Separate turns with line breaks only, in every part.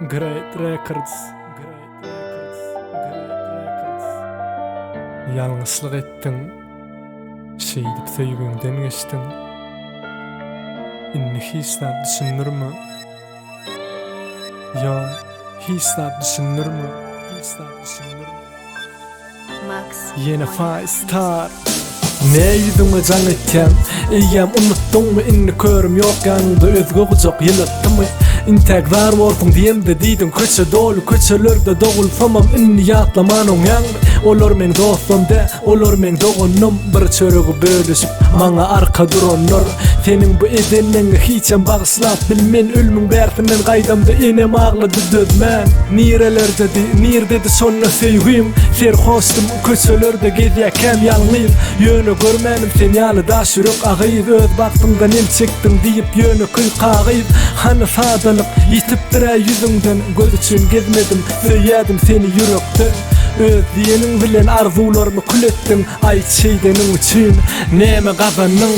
Great Records Great Records Great Records Ýalňyşlyk etdiň Şeýdip söýgiňden geçdiň Indi hiç zat düşündirme Ýa hiç zat düşündirme Hiç zat düşündirme
Max
Ýene Five Star Ne ýüzüňe jaň etýäň Eýýäm unutdyňmy indi körüm ýok ýanyňda özge gujak ýylatdymy Intäk zar bolsuň diýemde diýdiň köçe doly köçelerde dogulsamam indi ýatlaman oňýaňmy Olar meň dostum dä olar meň doganym bir çöregi bölüşip maňa arka duranlar Seniň bu edenleňi hiçem bagyşlap bilmen ölmüň bärsinden gaýdamda enem aglady dözmän Nirelerdedi nirdedi şonda söýgim Serhoşdym köçelerde gezýäkäm ýalňyz Ýöne görmändim sen ýaly daş ýürek agyz Öz bagtyňdan el çekdiň diýip ýönekeý kagyz Hany sadalyk ýitipdir-ä ýüzüňden Göz üçin gezmedim söýýädim seni ýürekden Öz diýeniň bilen arzuwlarymy kül etdiň Aýt şeýdeniň üçin näme gazandyň?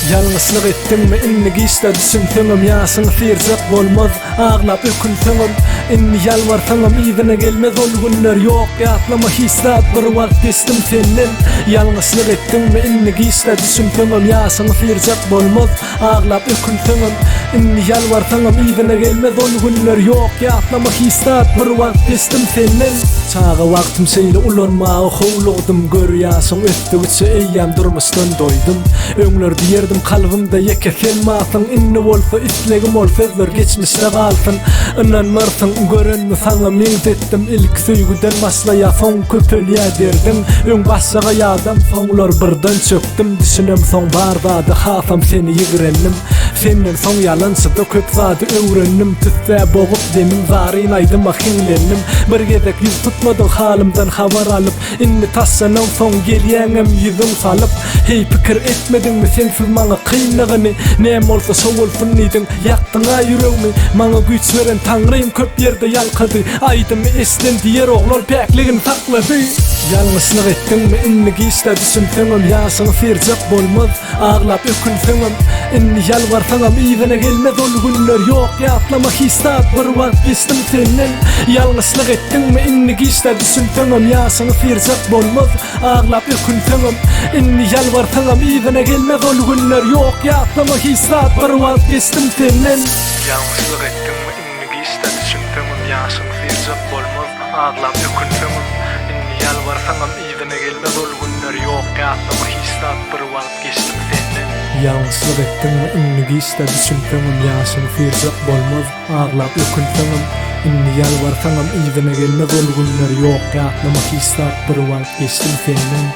Ýalňyşlyk etdiňmi indi giçdä düşünseňem ýaşyňy syrjak bolmaz aglap ökünseňem indi ýalbarsaňam yzyna gelmez ol günler ýok ýatlama hiç zat bir wagt geçdim senden Ýalňyşlyk etdiňmi indi giçdä düşünseňem ýaşyňy syrjak bolmaz Aglap ökünseňem, indi ýalbarsaňam yzyna gelmez ol günler ýok ýatlama hiç zat bir wagt geçdim senden. Çaga wagtym şeýle ulanmaga howlugdym gör ýaşyň ösdügiçe eýýäm durmuşdan doýdum. Öňler diýerdim kalbymda ýeke sen barsyň indi bolsa islegim ol sözler geçmişde galsyn. Ynanmarsyň görenmi saňa meňzetdim ilki söýgüden başlaýa soň köpelýä derdiň öň başagaý adam soňlar birden çökdüm. Gitdim düşünemsoň bar zady hasam seni ýigrendim Senden soň ýalançyda köp zady öwrendim Tüssä bogup demim zaryn aýdyma hiňlendim Bir gezek ýüz tutmadyň halymdan habar alyp Indi taşlanaňsoň gelýäňem ýüzüň salyp Heý pikir etmediňmi sensiz maňa kynlygyny Näme bolsa şo bolsun diýdiň ýakdyňa ýüregimi Maňa güýç beren Taňrym köp ýerde ýalkady Aýdymy eşden diýer oglan päkligini saklady. Ýalňyşlyk etdiňmi indi giçdä düşünseňem ýaşyňy syrjak bolmaz aglap ökünseňem indi ýalbarsaňam yzyna gelmez ol günler ýok ýatlama hiç zat bir wagt geçdim senden ýalňyşlyk etdiňmi indi giçdä düşünseňem ýaşyňy syrjak bolmaz aglap ökünseňem indi ýalbarsaňam yzyna gelmez ol günler ýok ýatlama hiç zat bir wagt geçdim senden Ýalňyşlyk etdiňmi Indi giç-de düşünseňem ýaşyň syrjak bolmaz Aglap ökünseňem, indi ýalbarsaňam yzyna gelmez ol günler Ýok ýatlama hiç zat bir wagt geçdim senden. Ýalňyşlyk etdiňmi indi giç-de düşünseňem ýaşyň syrjak bolmaz Aglap ökünseňem, indi ýalbarsaňam yzyna gelmez ol günler Ýok ýatlama hiç zat bir wagt geçdim senden.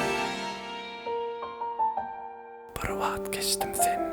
Bir wagt geçdim senden.